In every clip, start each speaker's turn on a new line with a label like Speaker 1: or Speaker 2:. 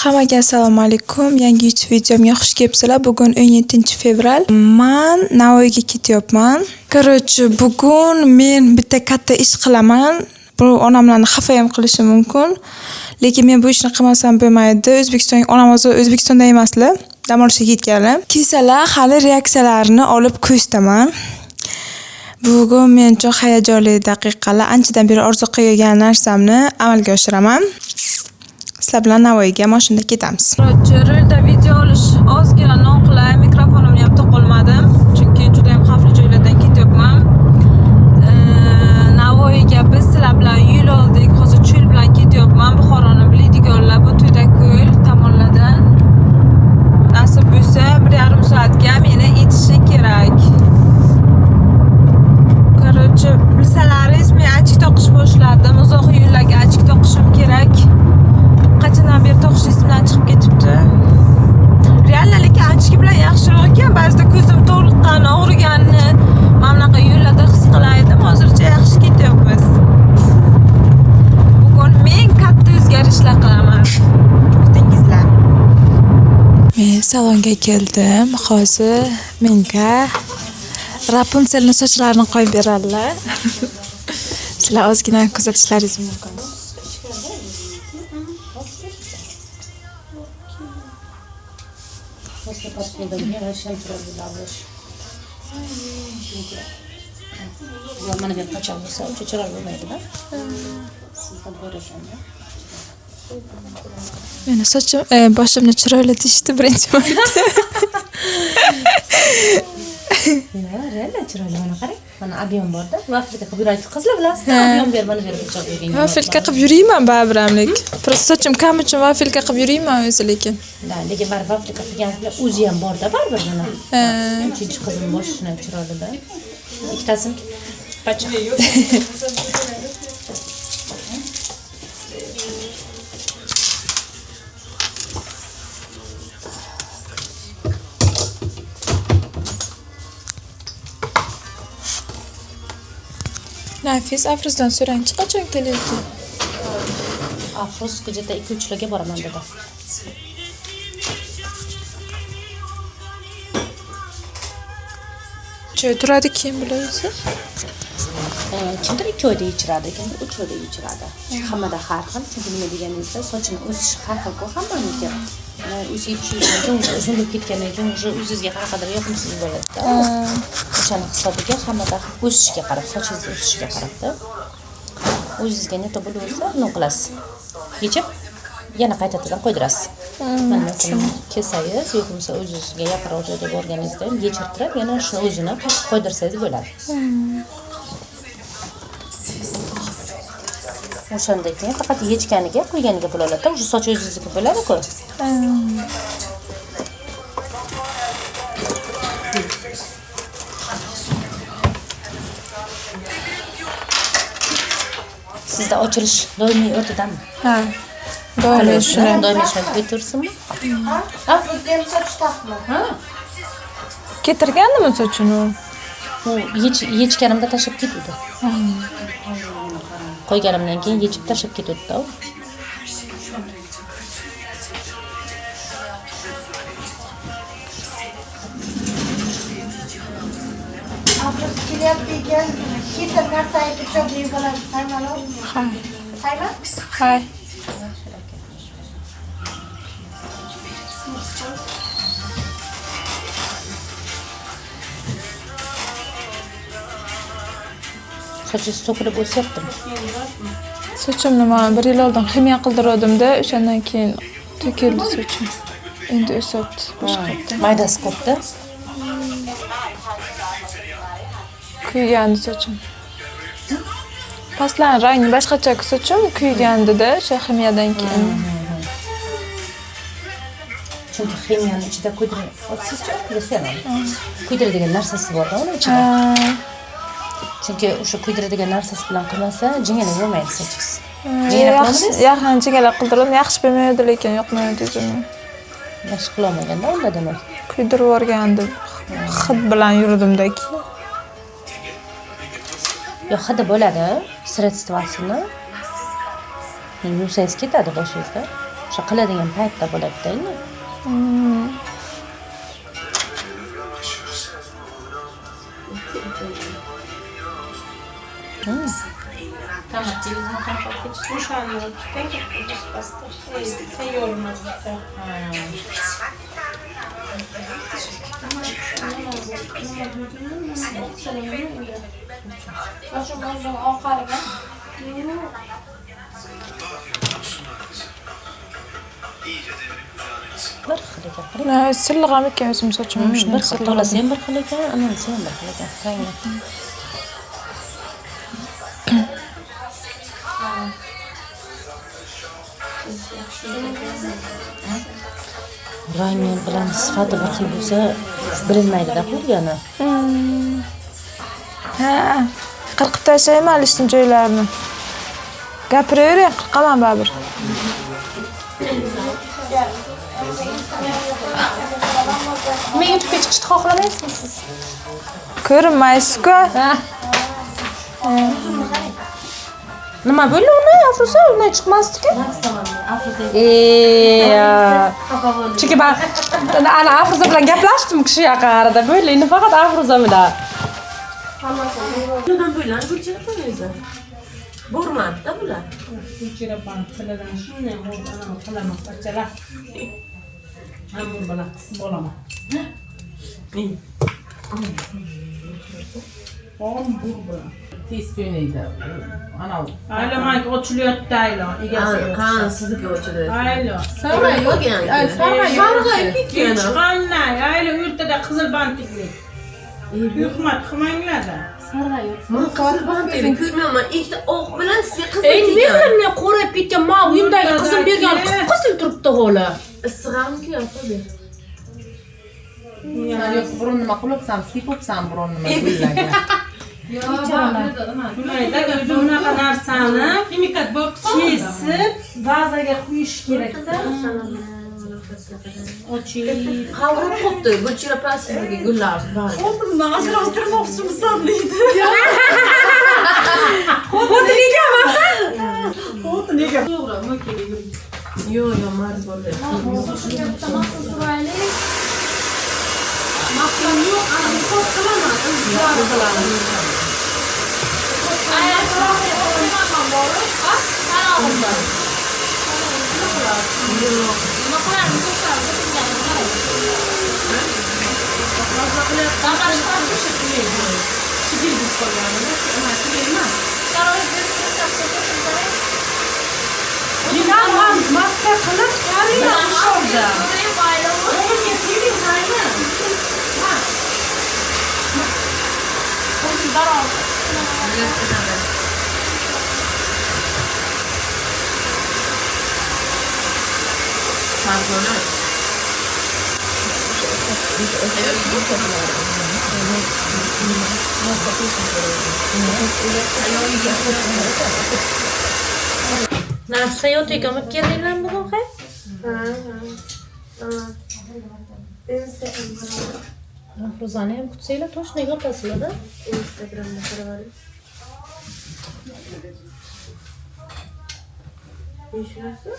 Speaker 1: Hammaga assalomu alaykum. Yangi YouTube videomga xush kelibsizlar. Bugun 17-fevral. Man Navoiyga ketyapman. Короче, bugun men bitta katta ish qilaman. Bu onamlarni xafa ham qilishi mumkin. Lekin men bu ishni qilmasam bo'lmaydi. O'zbekistonga onam hozir O'zbekistonda emaslar. Dam olishga ketganlar. Kelsalar hali reaksiyalarini olib ko'rsataman. Bugun men uchun hayajonli daqiqalar. Anchadan beri orzu qilgan narsamni amalga oshiraman. Sizlar bilan Navoiyga mashinada ketamiz. Короче, rulda video olish ozgina noqulay, mikrofonimni ham topolmadim, chunki juda ham xavfli joylardan ketyapman. Navoiyga biz sizlar bilan yo'l oldik. Hozir cho'l bilan ketyapman. Buxoroni biladiganlar bu To'dako'l tomonlardan. Nasib bo'lsa, 1,5 soatga meni yetishi kerak. Короче, bilsalaringiz men ochki toqish boshladim. Uzoq yo'llarga ochki toqishim kerak. Qachondan beri toqish esimdan chiqib ketibdi. Реально lekin ochki bilan yaxshiroq ekan. Ba'zida ko'zim to'liqqan, og'riganini mana bunaqa yo'llarda his qilardim. Hozircha yaxshi ketyapmiz. Bugun men katta o'zgarishlar qilaman. Kutingizlar. Men salonga keldim. Hozir menga Rapunzelni sochlarini qo'yib beradilar. Sizlar ozgina kuzatishlaringiz mumkin.
Speaker 2: Mana bu qachon bo'lsa, uncha chiroyli bo'lmaydi-da. Sizda bor ekanda.
Speaker 1: Meni sochim, boshimni chiroyli deyishdi birinchi marta.
Speaker 2: Real chiroyli, mana qarang. Mana объем borda. Вафелька qilib yuraydi. Qizlar bilasizmi? Объем ber, mana bu yerga pichoq bergan.
Speaker 1: Вафелька qilib yuriyman baribir ham lekin. Просто sochim kam uchun вафелька qilib yuriyman o'zi lekin.
Speaker 2: Да, lekin baribir вафелька qilgan bilan o'zi ham borda baribir mana. Uchinchi qizim boshi shunday chiroylida. Ikkitasini pacha.
Speaker 1: Nafis, Afruzdan so'rangchi qachon keladi?
Speaker 2: Afruz где-то 2-3larga boraman dedi.
Speaker 1: Joy turadi keyin bular o'zi.
Speaker 2: Kimdir 2 oyda yechiradi, kimdir 3 oyda yechiradi. Hammada har xil, chunki nima deganingizda sochini o'sishi har xil-ku hammaniki. O'sib tushgandan keyin уже uzun bo'lib ketgandan keyin уже o'zingizga qanaqadir yoqimsiz bo'ladi-da. O'shani hisobiga hammada o'sishiga qarab, sochingiz o'sishiga qarab-da. O'zingizga не то bo'laversa, nima qilasiz? Yechib, yana qaytadan qo'ydirasiz. Mana masalan, kelsangiz, yoki bo'lmasa o'zingizga yaqinroq joyga borganingizda ham yechirtirib, yana shuni o'zini qaytib qo'ydirsangiz bo'ladi. O'shandan keyin faqat yechganiga, qo'yganiga pul oladi-da, o'sha soch o'zingizniki bo'ladi-ku. Sizda ochilish doimiy o'rtadami?
Speaker 1: Ha. Doimiy shunday.
Speaker 2: Doimiy shunday ketursinmi?
Speaker 3: Ha, ham soch taqma.
Speaker 2: Ha.
Speaker 1: Ketirgandimi sochini?
Speaker 2: U yechganimda tashlab ketdi. Qo'yganimdan keyin yechib tashlab ketdi-da u.
Speaker 3: Afruz kelyapti ekan. Kelsa narsa aytib yeb oladi. Saymalov.
Speaker 1: Ha.
Speaker 3: Sayma?
Speaker 1: Ha.
Speaker 2: Sochingiz to'kilib o'syaptimi?
Speaker 1: Sochimni man 1 yil oldin ximiya qildiruvdim-da, o'shandan keyin to'kildi sochim. Endi o'syapti boshqatdan.
Speaker 2: Maydasi ko'pda.
Speaker 1: Kuygandi sochim. Pastlan rangi boshqacha sochim kuygandi-da o'sha ximiyadan keyin.
Speaker 2: Chunki ximiyani ichida kuydiradi. Sizchi kuydirasiz. Kuydiradigan narsasi bor-da uni ichida. Chunki o'sha kuydiradigan narsasi bilan qilmasa, jingalak bo'lmaydi sochingiz. Jingalak qilmadingiz?
Speaker 1: Yaxshi, jingalak qildirdim, yaxshi bo'lmaydi lekin yoqmaydi o'zimga.
Speaker 2: Yaxshi qilolmaganda unda demak.
Speaker 1: Kuydirib yuborgandi. Hid bilan yurdim-da keyin.
Speaker 2: Yo'q, hidi bo'ladi, sredствосini yuvsangiz ketadi boshingizda. O'sha qiladigan paytda bo'ladi-da endi. Bir xil ekan.
Speaker 1: Silliq ham ekan o'zim sochim.
Speaker 2: Bir xil tolasi ham bir xil ekan, anasi ham bir xil ekan. Rangi. Rangi bilan sifati bir xil bo'lsa bilinmaydi-da qo'lgani.
Speaker 1: Ha, qirqib tashlayman lishni joylarini. Gapiravering, qirqaman baribir.
Speaker 2: Men YouTube'ga chiqishni xohlamaysizmi siz?
Speaker 1: Ko'rinmaysiz-ku.
Speaker 2: Nima bo'ldi uni? Afruza undan chiqmasdi-ku. Chunki men ana Afruza bilan gaplashdim kishi yaqin arada. Bo'ldi, endi faqat Afruza bilan.
Speaker 4: Nima bo'lgan Gulchehra o'zi? Bormadi-da bular.
Speaker 5: Gulchehra opani tilidan shunday anavi qilaman, parchalar. Hamur bilan qisib olaman. Hamur bilan.
Speaker 6: Tez so'naydi. Ana
Speaker 5: Ayla manki ochilyapti ayla, egasiga.
Speaker 4: Qani sizniki ochiladi.
Speaker 5: Ayla.
Speaker 4: Sarg'ayib yo'q. Sarg'ayib ketgan.
Speaker 5: Chiqqanlar, ayla o'rtada qizil bantikli. Yuhmat qilmanglar-da.
Speaker 4: Men qizil bantikni ko'rmayman. Ikkita oq bilan sizga qizil
Speaker 7: Ey,
Speaker 4: ketgan.
Speaker 7: men bilan men qorayib ketgan, men uyimdagi qizim bergan qip-qizil turibdi holi.
Speaker 4: Issig'amki opa ber.
Speaker 6: Sen burun nima qilibsan? Sipibsan burun nima gullaga.
Speaker 5: Bulayda o'zi bunaqa narsani
Speaker 7: Ximikat bor
Speaker 5: kesib vazaga quyish kerak-da. Ochib.
Speaker 4: Qavurib qopti Gulchehra opa sizniki gullar.
Speaker 7: Xotinimdan ajrashtirmoqchimisan deydi. Xotin ekanman. Xotin ekan.
Speaker 4: Yo'q, yo'q, marz bo'ldi.
Speaker 7: Maqsam yo'q, ana muhot qilaman, intizor qilaman.
Speaker 5: Men ham maska qilib, qariyman o'sha. O'g'limga teging haymi?
Speaker 2: Narsa yo'q ekan, olib keldinglarmi bugun hay? Afruzani ham kutsanglar, toshni yotasizlar-da.
Speaker 4: Instagramda qarab oling. Nechunasi?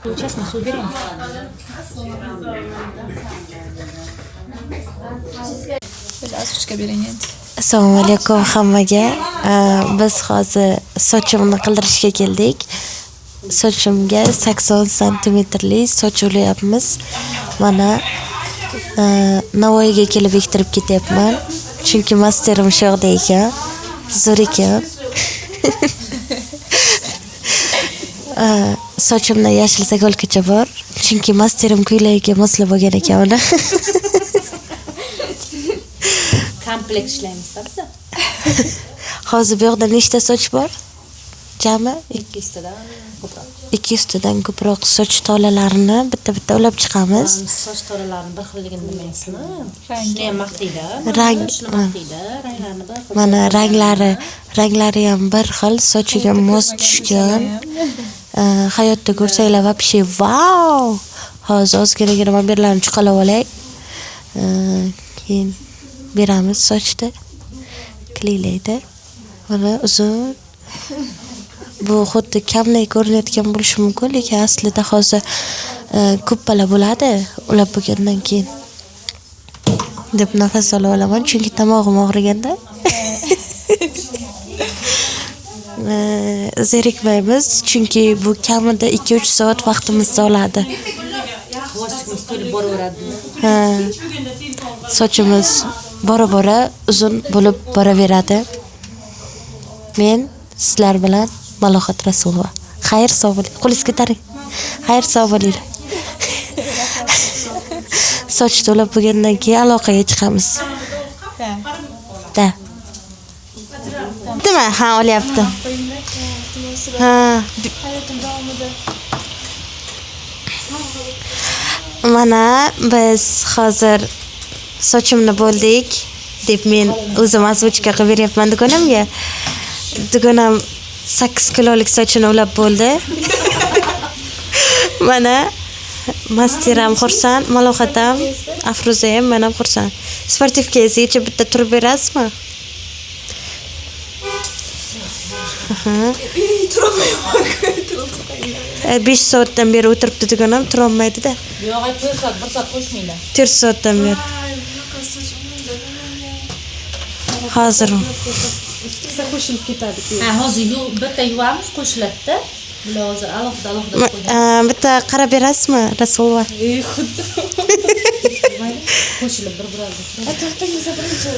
Speaker 2: Сейчас мы уберем.
Speaker 1: Ozuchka bering endi.
Speaker 3: Assalomu alaykum hammaga. Biz hozir sochimni qildirishga keldik. Sochimga 80 santimetrli soch ulayapmiz. Mana Navoiyga kelib ektirib ketyapman. Chunki masterim shu yoqda ekan. Zo'r ekan. Sochimda yashil zagolkacha bor. Chunki masterim ko'ylagiga moslab olgan ekan uni.
Speaker 2: Kompleks ishlaymiz-da biz.
Speaker 3: Hozir bu yoqda nechta soch bor? Jami
Speaker 2: 200tadan ko'proq.
Speaker 3: 200tadan ko'proq soch tolalarini bitta-bitta ulab chiqamiz.
Speaker 2: Soch tolalarini bir xilligini demaysizmi? Shuni ham maqtaydi.
Speaker 3: Rang,
Speaker 2: Shuni maqtaydi, ranglarini bir xil.
Speaker 3: Mana ranglari ham bir xil, sochiga mos tushgan.
Speaker 4: Hayotda ko'rsanglar вообще vau. Hozir ozginagina mobillarni chiqarib olay. Keyin beramiz sochni. Kleylaydi. Mana uzun. Bu xuddi kamday ko'rinayotgan bo'lishi mumkin, lekin aslida hozir ko'ppala bo'ladi ulab bo'lgandan keyin. Deb nafas olib olaman, chunki tomog'im og'riganda. Zerikmaymiz, chunki bu kamida 2-3 soat vaqtimizni oladi. Ha. Sochimiz bora-bora uzun bo'lib boraveradi. Men sizlar bilan Malohat Rasulova. Xayr, sog' bo'ling. Qo'lingizni ko'taring. Xayr, sog' bo'linglar. Soch to'lab bo'lgandan keyin aloqaga chiqamiz. Da. Nima? Ha, olyapti. Ha.
Speaker 1: Hayotim davomida.
Speaker 4: Mana biz hozir sochimni bo'ldik deb men o'zim озвучка qilib beryapman dugonamga. Dugonam 8 kilolik sochini ulab bo'ldi. Mana masteram xursand, Malohat ham, Afruza ham, men ham xursand. Sportivkangizni yechib bitta turib berasizmi? Aha. 5 soatdan beri o'tiribdi dugonam, turolmaydi-da.
Speaker 2: Yo'q, 4 soat, 1 soat qo'shmanglar.
Speaker 4: 4 soatdan beri. Hozir
Speaker 7: qo'shilib ketadi.
Speaker 2: Ha, hozir bitta yuvamiz, qo'shiladi-da. Bular hozir alohida alohida qo'ygan.
Speaker 4: Bitta qarab berasizmi, Rasulova?
Speaker 7: Xuddi.
Speaker 2: Qo'shilib bir-birga.
Speaker 1: To'xtangizda birinchi.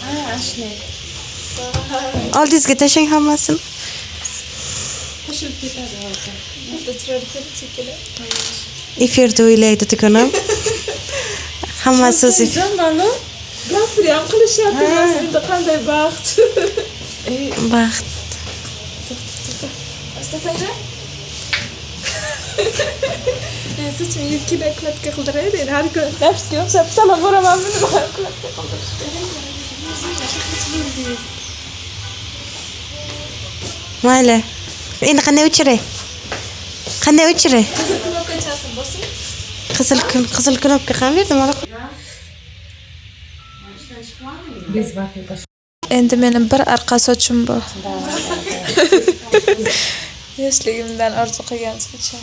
Speaker 1: Ha, shunday.
Speaker 4: Oldingizga tashlang hammasini.
Speaker 1: Qo'shilib ketadi hozir. Bitta chiroyli kelib chekilib.
Speaker 4: Efirda o'ylaydi dugonam. Hammasi o'zi.
Speaker 1: Gafir ham qilishyapti, endi qanday baxt.
Speaker 4: Baxt.
Speaker 1: To'xtanglar. Sochimni yelkada klatka qildiraydi. Endi har kuni nafsga o'xshab salom boraman buni klatka qildirishga.
Speaker 4: Mayli. Endi qanday o'chiray? Qanday o'chiray?
Speaker 1: Qizil knopkachasini bosing.
Speaker 4: Qizil knopka qani berdim?
Speaker 1: Endi mening bir arqa sochim bor. Yoshligimdan orzu qilgan sochim.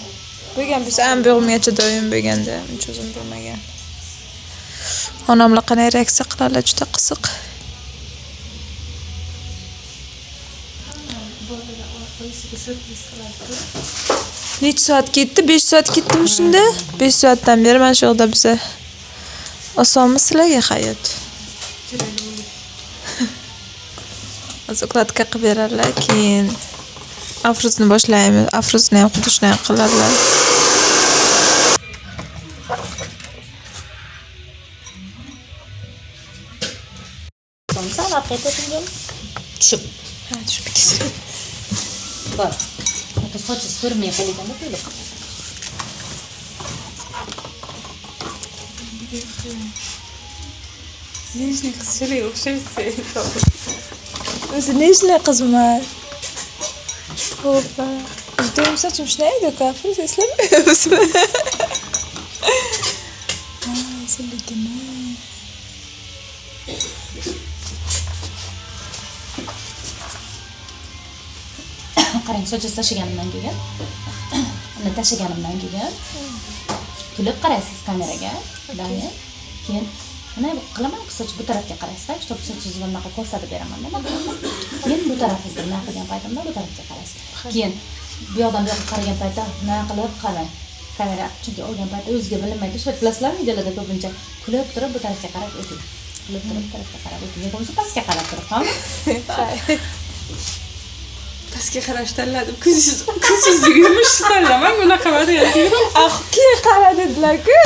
Speaker 1: Bo'lgan bo'lsa ham bo'g'imgacha doim bo'lganda, uncha uzun bo'lmagan. Onamlar qanday reaksiya qiladilar, juda qiziq. Necha soat ketdi? 5 soat ketdimi shunda? 5 soatdan beri mana shu yoqda biza. Osonmi sizlarga hayot? Hozir ukladka qilib beradilar, keyin Afruzni boshlaymiz. Afruzni ham xuddi shunday qiladilar.
Speaker 2: Sal orqaga o'tingin. Tushib.
Speaker 1: Ha, tushib ketdi.
Speaker 2: Bor. Ota sochi ko'rinmay qolganda to'liq.
Speaker 7: Nechni qizchilik o'xshaysiz.
Speaker 1: O'zi nechli qizman. To'g'ri. Doim sochim shunday edi-ku, Afruz eslamayapsizmi? Ha, uzunligini.
Speaker 2: Qarang, sochini tashlaganimdan keyin, uni tashlaganimdan keyin kulib qaraysiz kameraga, dami. Keyin mana bu qilaman, soch bu tarafga qaraysiz, чтобы sochingizni bunaqa ko'rsatib beraman-da. Keyin bu tarafingizni bunaqa qilgan paytimda bu tarafga qaraysiz. Keyin bu yoqdan bu yoqqa qaragan paytda bunaqa qilib qarang. Kamera chunki olgan paytda o'ziga bilinmaydi. Shu bilasizlarmi, videolarda ko'pincha kulib turib bu tarafga qarab o'ting. Kulib turib bu tarafga qarab o'ting. Yoki bo'lmasa pastga qarab turib, hammi?
Speaker 7: Pastga qarash tanladim. Ko'zsizlik yumush tanlamang, unaqa variant yo'q.
Speaker 1: Ah, keyin qara dedilar-ku.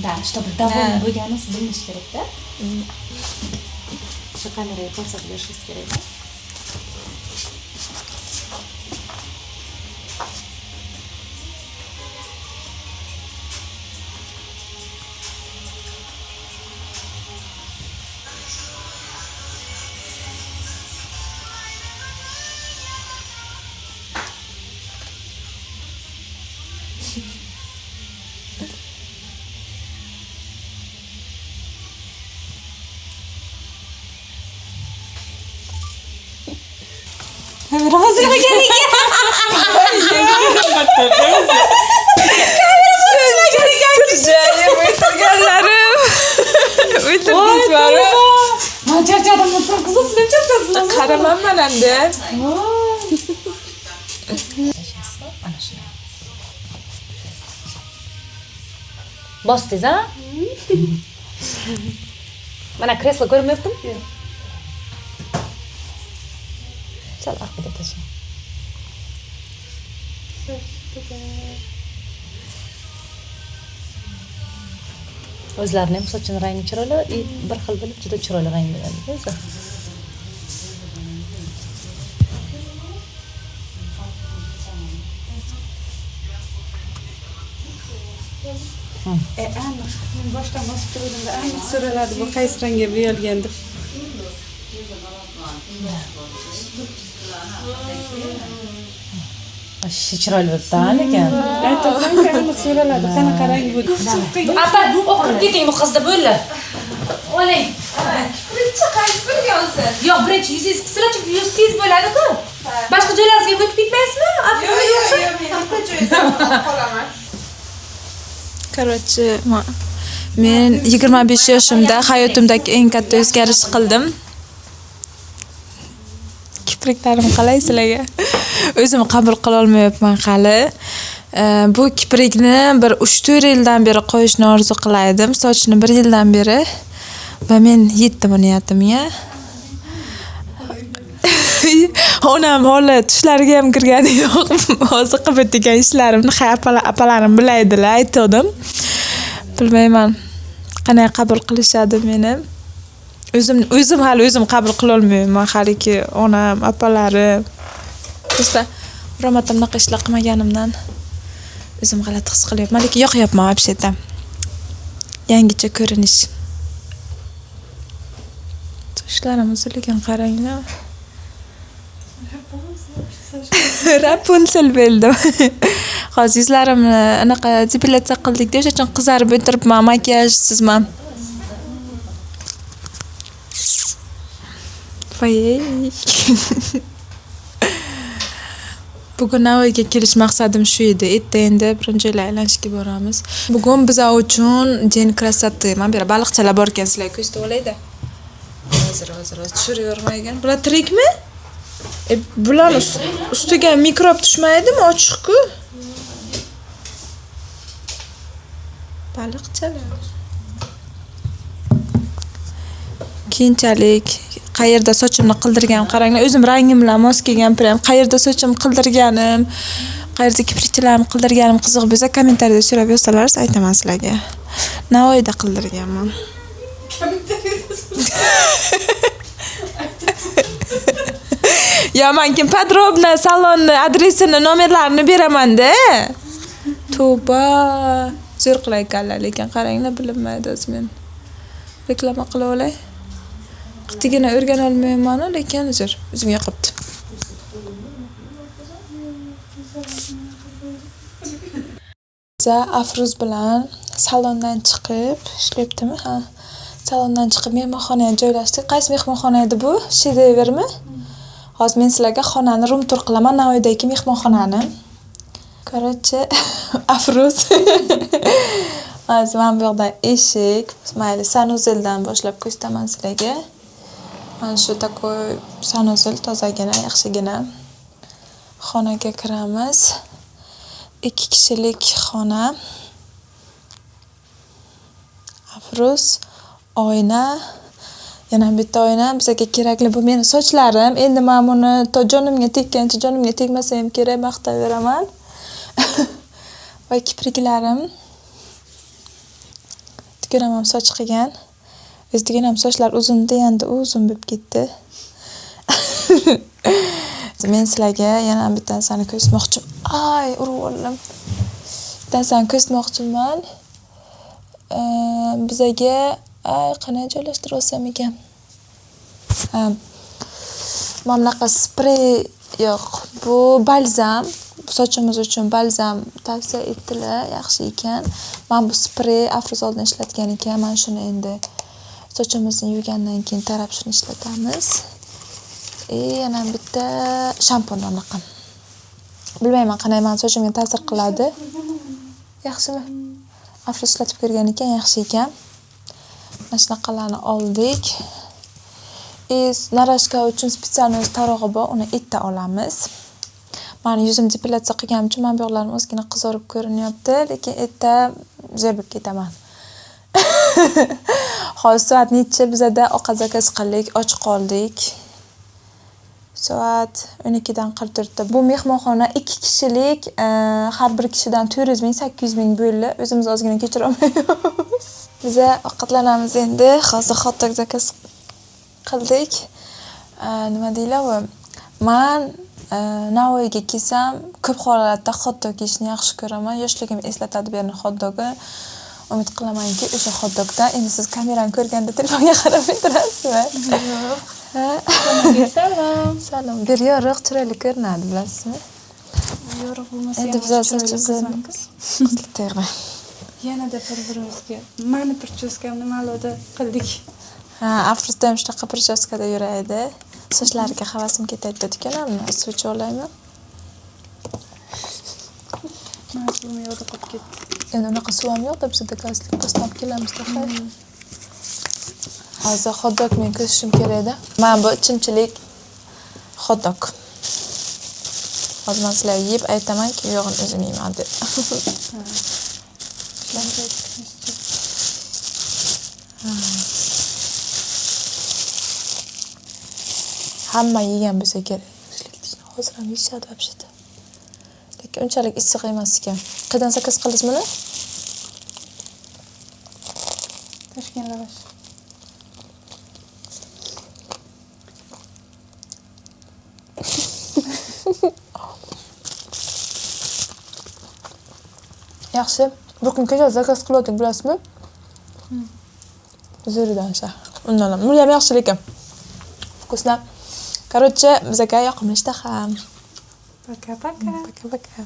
Speaker 2: Да, чтобы довольны bo'lganingiz bilinishi kerak-da. Shu kameraga ko'rsatib berishingiz kerak-da. Kamera bozilmagan ekan.
Speaker 1: O'tirganlarim. O'tirdingizmi?
Speaker 2: Man charchadim, qizim, siz ham charchadingizmi?
Speaker 1: Qaramanman endi.
Speaker 2: Ana shuni. Bosdingiz, a? Mana kreslo ko'rinmayaptimi? Yo'q. Sal orqaga tashlang. O'zlarini ham sochini rangi chiroyli, bir xil bo'lib juda chiroyli rang bo'ladi o'zi.
Speaker 7: Aniq. Men boshdan bosib turganimda aniq so'raladi bu qaysi rangga bo'yalgan deb.
Speaker 2: Вообще chiroyli bo'libdi lekin.
Speaker 7: Aytib aniq so'raladi qanaqa rang bu deb.
Speaker 2: Apa, o'qib keting bu qizda bo'ldi. Oling.
Speaker 1: Birinchi qaysi biriga o'zi?
Speaker 2: Yo'q, birinchi yuzingiz qisila, chunki yuz tez bo'ladi-ku. Boshqa joylaringizga o'tib ketmaysizmi?
Speaker 1: Yo'q, yo'q, yo'q, men bitta joyda qolaman. Короче, men 25 yoshimda hayotimdagi eng katta o'zgarish qildim. Kipriklarim qalay sizlarga? O'zim qabul qila olmayapman hali. Bu kiprikni bir 3-4 yildan beri qo'yishni orzu qilaydim, sochni 1 yildan beri va men yetdim bu niyatimga. Onam hali tushlariga ham kirgani yo'q. Hozir qilib o'tgan ishlarimni apalarim bilaydilar, aytdim. Bilmayman qanday qabul qilishadi meni. O'zim hali o'zim qabul qila olmayman haliki onam, apalarim. Просто biror marta bunaqa ishlar qilmaganimdan o'zim g'alati his qilyapman, lekin yoqyapman вообще-то. Yangicha ko'rinish. Sochlarim uzunligini qaranglar. Rapunzel bo'ldim. Hozir yuzlarimni anaqa depilyatsiya qildik-da, o'sha uchun qizarib o'tiribman, makiyajsizman. Voy. Bugun Navoiyga kelish maqsadim shu edi. Erta endi birinchi joylar aylanishga boramiz. Bugun bizlar uchun День красоты. Mana bu yerda baliqchalar bor ekan, sizlarga ko'rsatib olayda. Hozir, hozir, hozir tushiravermaygan. Bular tirikmi? Bular ustiga mikrob tushmaydimi? Ochiq-ku. Baliqchalar. Keyinchalik qayerda sochimni qildirganim qaranglar, o'zim rangim bilan mos kelgan prям. Qayerda sochim qildirganim, qayerda kiprikchalarimni qildirganim qiziq bo'lsa, kommentariyada so'rab yozsalaringiz aytaman sizlarga. Navoiyda qildirganman. Yo, men kim podrobno salonni adresini, nomerlarini beraman-da. To'ba, zo'r qilar ekanlar, lekin qaranglar, bilinmaydi o'zi men. Reklama qilib olay. Qitigini o'rgana olmayman, lekin zo'r, o'zimga yoqibdi. Biz Afruz bilan salondan chiqib, ishlayaptimi? Ha. Salondan chiqib mehmonxonaga joylashdik. Qaysi mehmonxona edi bu? Shedevrmi? Hozir men sizlarga xonani room tour qilaman, Navoiydagi mehmonxonani. Короче, Afruz. Hozir mana bu yoqdan eshik, mayli, sanuzeldan boshlab ko'rsataman sizlarga. Mana shu такой sanuzel tozagina, yaxshigina. Xonaga kiramiz. 2 kishilik xona. Afruz, oyna, yana bitta oyna bizga kerakli. Bu meni sochlarim. Endi men buni to jonimga tekkancha, jonimga tegmasa ham kerak, maqtaveraman. Va kipriklarim. Dugonam ham soch qilgan. O'zi dugonam sochlar uzun deganda u uzun bo'lib ketdi. Men sizlarga yana bitta narsani ko'rsatmoqchiman. Ay, urib oldim. Bitta narsani ko'rsatmoqchiman. Bizaga ay, qanday joylashtirib olsam ekan? Ha. Mana bunaqa sprey yo'q. Bu balzam. Sochimiz uchun balzam tavsiya etdilar, yaxshi ekan. Mana bu sprey Afruz oldin ishlatgan ekan. Mana shuni endi sochimizni yuvgandan keyin tarab shuni ishlatamiz. Yana bitta Bitta shampun anaqa. Bilmayman, qanday mani sochimga ta'sir qiladi. Yaxshimi? Afruz ishlatib ko'rgan ekan, yaxshi ekan. Mana shunaqalarni oldik. И наращка uchun специальный o'zi tarog'i bor, uni erta olamiz. Mani yuzim depilyatsiya qilganim uchun mana bu yoqlarim ozgina qizarib ko'rinyapti, lekin erta zo'r bo'lib ketaman. Hozir soat nechi? Bizada ovqat заказ qildik, och qoldik. Soat 12dan 44da. Bu mehmonxona 2 kishilik, har bir kishidan 400 ming, 800 ming bo'ldi. O'zimiz ozgina kechira olmaymiz. Biza ovqatlanamiz endi. Hozir hot-dog заказ qildik. Nima deyiladi u? Man Navoiyga kelsam, ko'p holatda hot-dog yeyishni yaxshi ko'raman. Yoshligimni eslatadi bu yerni hot-dogi. Umid qilamanki, o'sha hot-dogdan endi siz kamerani ko'rganda telefonga qarab o'tirasizmi?
Speaker 7: Yo'q.
Speaker 1: Ha?
Speaker 7: Salom.
Speaker 1: Salom. Bu yer yorug', chiroyli ko'rinadi, bilasizmi?
Speaker 7: Yorug' bo'lmasa
Speaker 1: Endi
Speaker 7: ham
Speaker 1: biza
Speaker 7: chiroyli
Speaker 1: sochimizni
Speaker 7: qizman-ku.
Speaker 1: qizil.
Speaker 7: Yanada bir-birimizga mani причёска mni maloda qildik.
Speaker 1: Ha, Afruzda ham shunaqa причёска da yuraydi. Sochlariga havasim ketayapti dugonamni. Suv icha olaymi?
Speaker 7: Mana suvim yo'qda qolib ketdi.
Speaker 1: Endi unaqa suv ham yo'qda bizada, gazli pastdan olib kelamizda. Hozir hot-dog men ko'shishim kerak edi. Mana bu chimchilik hot-dog. Hozir man sizlarga yeb aytamanki, u yog'ini o'zim yeyman deb.
Speaker 7: Shularga aytishchi.
Speaker 1: Hamma yegan bo'lsa kerak. Hozir ham yeyishadi вообще-то. Lekin unchalik issiq emas ekan. Qayerdan заказ qildingiz buni?
Speaker 7: Toshkent lavash.
Speaker 1: Yaxshi. Bir kun kecha заказ qilgandik, bilasizmi? Zo'ridan o'sha. Undan ham. Bu ham yaxshi lekin. Вкусно. Короче, bizaga yoqimli ishtaha.
Speaker 7: Пока-пока.
Speaker 1: Пока-пока.